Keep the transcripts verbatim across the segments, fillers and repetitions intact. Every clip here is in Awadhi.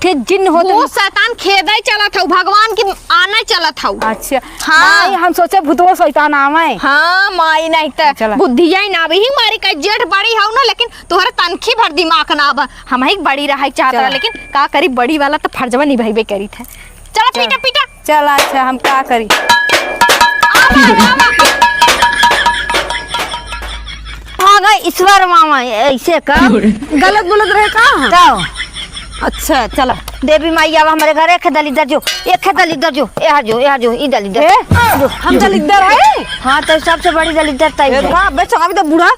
थे जिन्न होत भूत शैतान खेदै चलत हऊ, भगवान की आनै चलत हऊ। अच्छा। हाँ। माई, हम सोचे भूतवा शैतान आवै। हाँ, माई, नहीं त चला। बुद्धिया ही ना आवे, ही मारी का जेठ बड़ी हऊ ना, लेकिन तोहरे तनखी भर दिमाग ना आवा। हमही बड़ी रहै चाहत चला। रहा, लेकिन का करी, बड़ी वाला त फर्जवा निभाइबे करी थे। चला, चला। पीटा, पीटा। चला, अच्छा, हम का करी? आवा, आवा। हाँ गए ईश्वर मामा, ऐसे का? गलत बोलत रहे का? तो? अच्छा, चला। देवी माई, आवा हमरे घर, एक दलिद्दर जो, एक दलिद्दर जो, यहाँ जो, यहाँ जो, ई दलिद्दर। ए, जो, हम जो। दलिद्दर है? हाँ, तो सबसे बड़ी दलिद्दर तई ए, है। का, बे, चाबी दे बूढ़ा।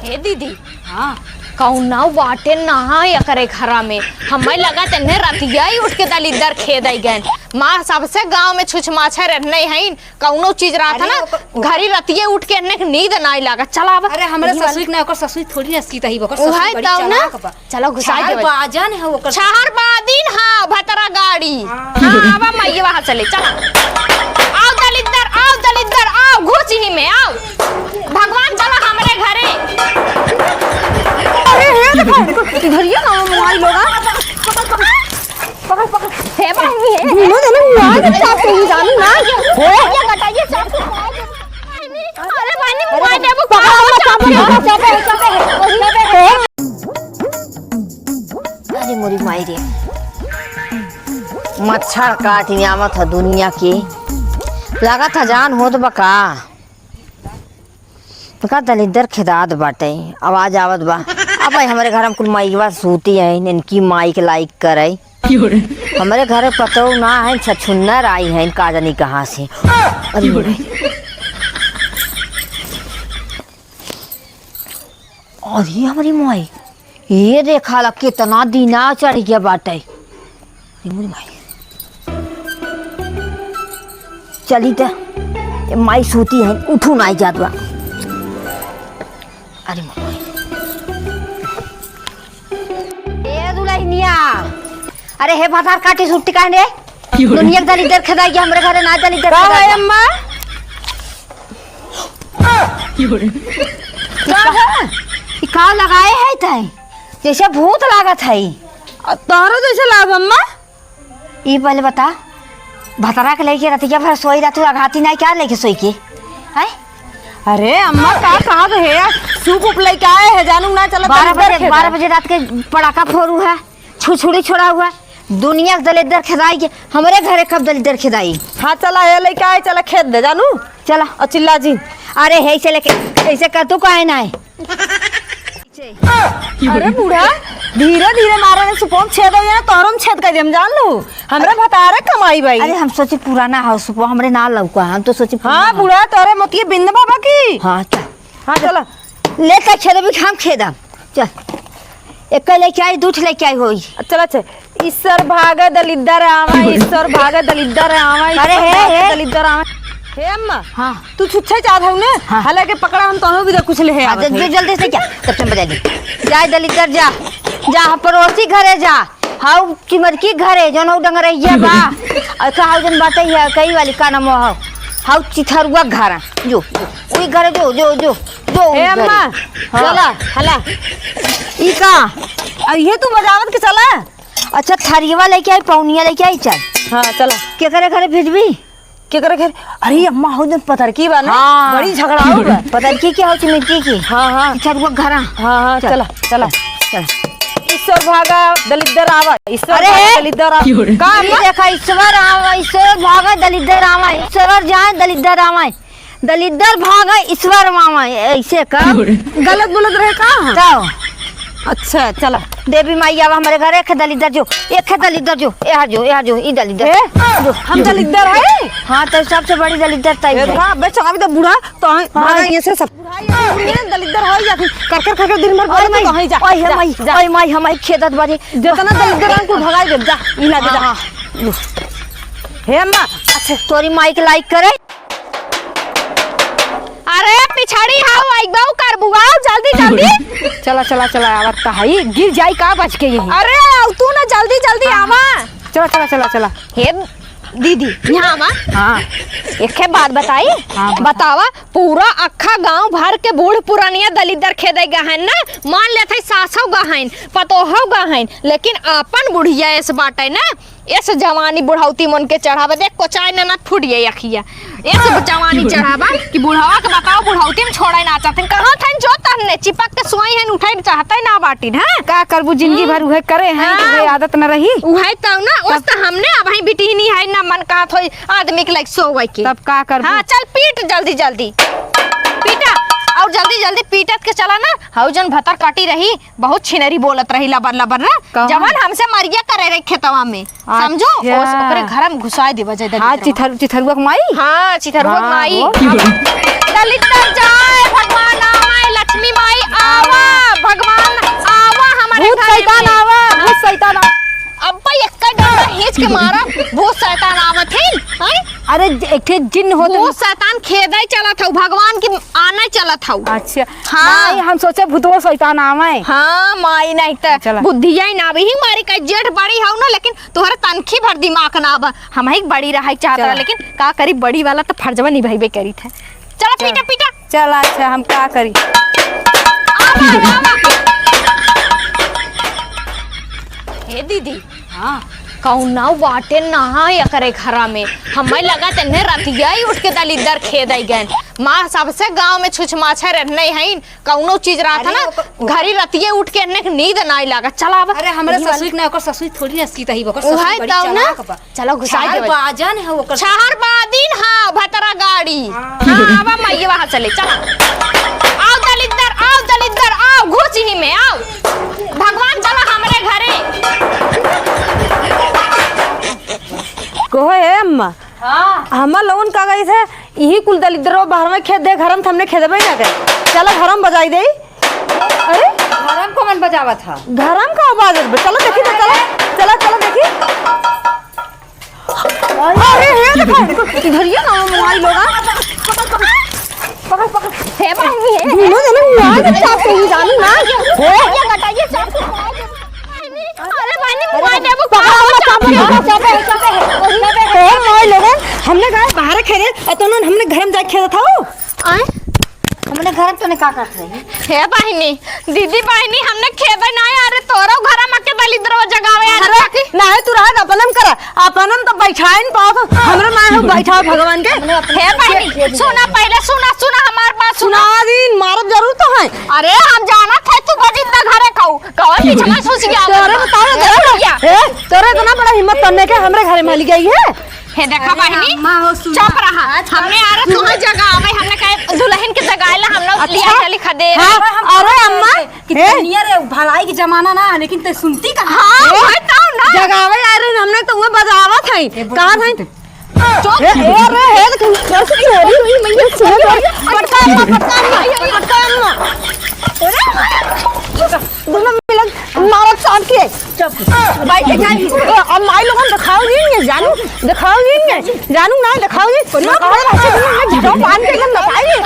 ए दीदी, हाँ। कौनो बाटे ना एकरे घरा में। हमें लगा तेने रतिया ही उठ के दलिद्दर खेदै गए। माँ सबसे गाँव में छुछमाछर रहने हैं, कौनो चीज रहत अरे ना, ओकर घरी रतिये उठ के एन्ने के नींद नाई लागत। चला अब। अरे, हमरे यही वाला ससुई के ना, ओकर ससुई थोड़ी ना सीत ही, ओकर उहे ससुई बड़ी तब ना। चालाक बा। चलो, घुसाई छहर देवे। बाजन है ओकर ससुई। छहर बादिन, हाँ, भतरा गाड़ी। हाँ। हाँ, आवा माई, वहाँ चले, चला। आओ दलिद्दर, आओ दलिद्दर, आओ, घुस ही में, आओ। भगवान चला हमरे घरे। अरे, हे देखो, इधर ये ना मोबाइल लोगा। पकड़, पकड़। हे बहिनी, हे। धुनो देने हुआ है, जब चाप से ही जानू ना। हे। ये घटाइए, चाप से खाए दे। अरे बहिनी, अरे, मोबाइल देबो, पकड़, का हो, पकड़, चाप से पकड़, खाए दे। चाप से, चाप से, चाप से। अरे मोरी माई रे, मच्छर काट आवत ह दुनिया के, लागत ह जान होत बा का। तो का दलिद्दर खेदात बाटे, आवाज आवत बा। अब भाई हमरे घर में कुल माइकवा सूती हैं, इनकी माइक लाइक करे। हमरे घर पतोह ना है, छछुन्नर आई हैं, का जानी कहाँ से। अरे भाई। अरे हमरी माई, ये देखा ला कितना दिना चढ़ गया बाटे। अरे मोरी माई। चली त, ये माई सूती है, उठू नाई जात बा। अरे मोरी माई। ए दुलहिनिया, अरे हे भतार काटी सुट्टी काहे रे? दुनिया के दलिद्दर खेदाई के हमरे घरे ना दलिद्दर का खेदाई भाई के। अम्मा? का है? ई का लगाए है तै? जैसे भूत लागत है। आ, तोहरो जैसे लाग अम्मा? ई पहले बता, भतरा के लेके रतिया भर सोई रहतू, अघाती नाई का लेके सोई के? हैं? अरे अम्मा, का कहत है? सूप उप लेके आए है, जानू ना चला बारह बजे, बारह बजे रात के पड़ाका फोड़ू है, छुरछुरी छोड़ा हुआ। दुनिया के दलिद्दर खेदाई के, हमरे घरे कब दलिद्दर खेदाई? हाँ, चला, ये लेके आए, चला खेद दे, जानू। चला। और चिल्ला जिन। अरे, हे, ऐसे लेके, ऐसे कर, तू काहे ना है? अरे बूढ़ा, धीरे धीरे मारे ने सुपोम छेद हो जाए, तोहरो में छेद कर देम, जान लू। हमरे भतारे कमाई बाई। अरे, हम सोचे पुराना हो सुपो, हमरे ना लौका, हम तो सोचे पुराना हाँ, हो। बूढ़ा, तोरे मोतिये बिंद बाबा की। हाँ, चल। हाँ, चलो। ले के छेद भी हम खेदम। चल। एक लेके आई, दू ठे लेके आई होई। चल, अच्छा। ईश्वर भाग दलिद्दर आवा, ईश्वर भाग दलिद्दर आवा, अरे ईश्वर हे, भाग हे। दलिद्दर आवा। हे अम्मा, हाँ। तू छुच्छे चाहत हऊ ने? हाँ। हालांकि पकड़ा हम तोहनो भी कुछ ले हाँ, आवत जल्दी, हई। जल्दी से क्या? तब से बजा दी। जा दलिद्दर जा, जा पड़ोसी घरे जा। हाउ चिमरकी घरे, जौन हऊ डंगरैया बा। और का हऊ जौन बाटे है, कई वाली का नाम हो? हाउ चिथरुआ घरा, जो, जो, वही घरे जो, जो, जो, जो, हे वही घरे। अम्मा, हाँ। चला, हला। ई का? अब ये तू बजावत के चला? अच्छा, थरियवा लेके आई, पौनिया लेके आई, चल। हाँ, चला। केकरे घरे भेजबी? केकरे घरे? अरे अम्मा, हो जन पतरकी बा ना? हाँ। बड़ी झगड़ाऊ बा। पतरकी के हो, चिमरकी के? हाँ, हाँ। अच्छा, रुक, घरा। हाँ, हाँ, चल। चला, चला। चल। ईश्वर भागा दलिद्दर आवा, ईश्वर अरे, भागा हे। दलिद्दर आवा। का ये अम्मा? देखा, ईश्वर आवा, ईश्वर भागा दलिद्दर आवा, ईश्वर जाए दलिद्दर आवा। दलिद्दर भागा ईश्वर मामा, ऐसे का? गलत बोलत रहे का? तो? अच्छा, चला। देवी माई आवा हमरे घर, एक दलिद्दर जो, एक दलिद्दर जो, यहाँ जो, यहाँ जो, ई दलिद्दर। ए? जो। हम दलिद्दर है? हाँ, तो सबसे बड़ी दलिद्दर तई ए, है। का? बे, चाबी दे बूढ़ा, तो हम हाँ। भागा ये से सब। बूढ़ा ये दलिद्दर है या फिर कर, कर, कर, कर दिन भर ओए बोलत माई, तो वहीं जा, ओए जा, माई, जा। ओए माई, हमारी खेदत बारी। जितना दलिद्दर है, कुल भगाई दे, जा, ई लागे, जा। हाँ, हाँ। हे अम्मा, अच्छा, तोरी माई के लाइक करे। अरे पिछड़ी हाउ, आइबा करबू, आओ जल्दी, जल्दी। चला, चला, चला, आवत त हई, गिर जाई का बच के यही। अरे आओ तू ना, जल्दी, जल्दी हाँ, आवा। चला, चला, चला, चला। हे दीदी, यहाँ आवा। हाँ। एके बात बताई? हाँ, बता। बतावा, पूरा अक्खा गाँव भर के बूढ़ पुरानिया दलिद्दर खेदे गहन ना, मान लेत है सासौ गहन, पतोहौ गहन, लेकिन आपन बुढ़िया एस बाटे ना, एस जवानी बुढ़ौती मन के चढ़ावे, देख कोचाय ननद फूट गई अखिया। एस जवानी चढ़ावा कि बुढ़वा के बताओ, बुढ़ौती में छोड़े ना चाहते। कहाँ थन जो तहने चिपक के सोई हन, उठे चाहते ना बाटिन, हाँ? का करबू, जिंदगी हम्म। भर उहे करे हैं, हाँ। उहे आदत न रही। उहे तो ना, ओस तब तो हमने अबहीं बिटिहनी है, ना मन कहत होई आदमी के लायक सोवे के। तब का करबू? हाँ, चल पीट जल्दी जल्दी। पीटा, और जल्दी जल्दी पीटत के चला ना, हऊ जन भतर काटी रही, बहुत छिनरी बोलत रही लबर लबर ना, कौन? जवन हमसे मरिया करे रही खेतवा में, समझो? अच्छा। ओस-, ओकरे घर में घुसाए देवा जाए हाँ, दलिद्दरवा। चिथर-, चिथरुआ के माई? हाँ, चिथरुआ के हाँ, माई। वो। दलिद्दर जाए, भगवान आवे, लक्ष्मी माई आवा, भगवान आवा हमारे भूत घर शैतान में। आवा, भूत शैतान आवा। अब्बा एक्का डंडा खींच के मारा, भूत शैतान आवत है, हैं? अरे, ज-, एक ठे जिन्न होत भूत शैतान खेदे चलत हऊ, भगवान की आने चलत हऊ। अच्छा। हाँ। माई, हम सोचे भूतवा शैतान आवे। हाँ, माई, नहीं त चला। बुद्धिया ही ना अबही मारी का जेठ बड़ी हऊ ना, लेकिन तोहरे तनखी भर दिमाग ना बा। हमही बड़ी रहे चाहत चला। रहा, लेकिन का करी, बड़ी वाला तो फर्जवा निभाइबे करीत है। चला, चला। पीटा, पीटा। चला, अच्छा, हम का करी? आवा, आवा। हे दीदी, हाँ। कौनो बाटे ना एकरे घरा में। हमें लगा तेने रतिया ही उठ के दलिद्दर खेदे गए। माँ सबसे गाँव में छुछमाछर नहीं है, कौनो चीज रहत अरे ना, ओकर, ओकर घरी रतिये उठ के एन्ने के नींद नाई लागत। चला अब। अरे, हमरे वही वाला। ससुर के ना, ओकर ससुर थोड़ी ना सीता ही, ओकर उहे ससुर बड़ी तौ ना। चालाक बा। चलो, घुसाई देवे। छहर बाजन है ओकर ससुर छहर बड़ी। बादिन है, भतरा गाड़ी। हाँ। हाँ, आवा, माई, वहाँ चले, चला। आओ दलिद्दर, आओ दलिद्दर, आओ, घुस यही में, आओ। भगवान, चला हमरे घरे। कहो, हे अम्मा, हाँ। हमार लोगन का कही थे, इही कुल दलिद्दरो बाहर में खेद दे, घर में त हमने खेदबे ना करे। चला घर में बजाई दे। अरे? घर में कौन बजावत ह? घर में का बाजत बा? चला देखी तो, चला, चला, चला देखी। अरे, हे देखो, इधर ये ना मोबाइल होगा। पकड़, पकड़। हे बहिनी, हे। दुनो जने मोबाइल के चाप से ही जानू ना। हे। ये घटाइए, चाप से। अरे बहिनी, मोबाइल देबू का? पकड़, पकड़, पकड़, पकड़, पकड़। हे, मोबाइल लेबे। हमने कहा बाहर खेले, और तो उन्होंने हमने घर में जाके खेला था वो। आए? हमने घर में तूने का करत रही? हे बहिनी, दीदी बहिनी, हमने खेबे ना, अरे तोरो घर में के दलिद्रो जगावे, अरे अरे। ना है, तू रहा, अपनम करा, अपनम तो बैठाइन पाओ, हमरो ना है बैठाओ भगवान के। हे बहिनी, सुना पहले, सुना, सुना हमार बात, सुना। सुना दिन, मारब जरूर तो है। अरे हम जानत है तू बजिंदा घरे खाऊ, कौन पीछे में सुस गया? तोरे बताओ, ए, तोरे भैया। ए, तोरे इतना बड़ा हिम्मत करने के हमरे घरे में हली गई है। हे देखा अरे बहिनी, अम्मा हो, सुना। चुप रहा। अच्छा। हमने आ रहे तुम्हें जगावे, हमने कहे दुल्हन के जगाए ला हम लोग अच्छा। लिया चली खदे। हाँ, अरे अम्मा, कि हे। दुनिया रे भलाई के जमाना ना, लेकिन ते सुनती कहाँ? हाँ, हे। वही तो ना। जगावे आ रहे, हमने तो वह बजावत है। ए, कहाँ है? चुप। ए, ए, रे, हे, तो कैसे की हो रही? ये सुन, पटका अम्मा, पटका अम्मा, पटका अम्मा। अरे, दोनों मिलन मारत साथ के। चुप। भाई, के जाई? ए, अब माई लोगन दिखाओ नहीं, ये जानू, दिखाओ नहीं, ये जानू ना, दिखाओ नहीं। ना, ना, ना, ना, ना, ना, बांध के एकदम बताइए।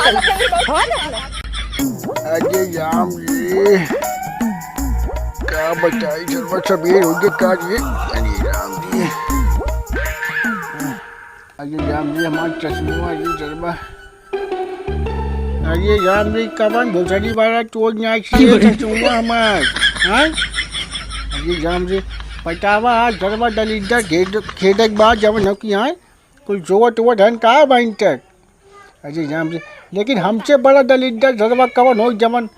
अरे राम जी, का बताई, चलवा सबेर हो गया का जी? अरे राम जी, अरे राम जी, हमार चश्मा, अरे चश्मा, अरे राम जी, कवन भोसड़ी वाला चोर नाच से चश्मा हमार, हाँ? अरे राम जी, पटावा आज घरवा दलिद्दर खेद, खेदक बा जवन हो कि हाँ, कुल जोवत वोवत हन का बहिन तक? अरे राम जी, लेकिन हमसे बड़ा दलिद्दर घरवा कवन हो जवन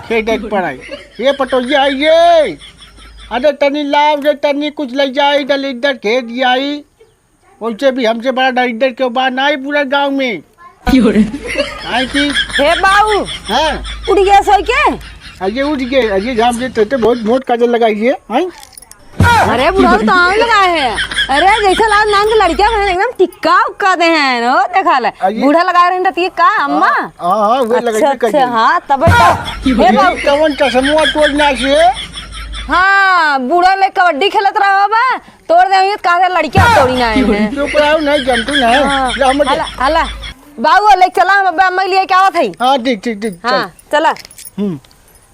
खेदक पड़ाई? ये पटोहिया आई ये, अरे तनी लाव रे, तनी कुछ ले जाई, दलिद्दर खेद आई। वैसे भी हमसे बड़ा दलिद्दर क्यों बा नाई पूरा गाँव में। क्यों रे? आई की? हे बाऊ, हाँ। उठ गया सोई के? अरे उठ गए, अरे राम जी, ते तो बहुत मोट काजर लगाई है, हैं? अरे बुढ़ऊ तो आम लगा है। अरे जैसे लाल नान के लड़किया बहन एकदम टिक्का उक्का दे हैं, ओ देखा ले। अरे। बूढ़ा लगा रहे रहती का अम्मा? हाँ, हाँ, हाँ, वो लगा अच्छा, के अच्छा, करिए। हाँ, तब तो। ये ये बाबू। कौन चश्मा तोड़ना से? हाँ, बूढ़ा ले कबड्डी खेलत रहा बा, तोड़ दे, ये कहा लड़किया तोड़ी ना है। चुप रहो, नहीं जानतू ना। हाँ, ले, हम हला, हला। बाबू, ले चला, हम अब्बे अम्मा के लिए क्या आवत है? हाँ, ठीक, ठीक, ठीक, हाँ, चल। चला। हम्म।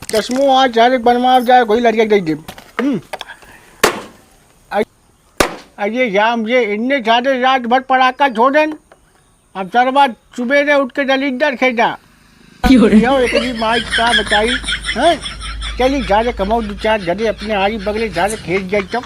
चश्मो आज जाने बनवा जाए, कोई लड़िया दे दे। हम्म। आई, अरे राम रे, इन्ने सारे रात भर पड़ाका छोड़न, अब सरवा सुबेरे उठ के दलिद्दर खेदा। यो एकरी माई का बताई, हैं? चली सारे कमाओ दो चार जने अपने आरी बगले सारे खेत जाई तो।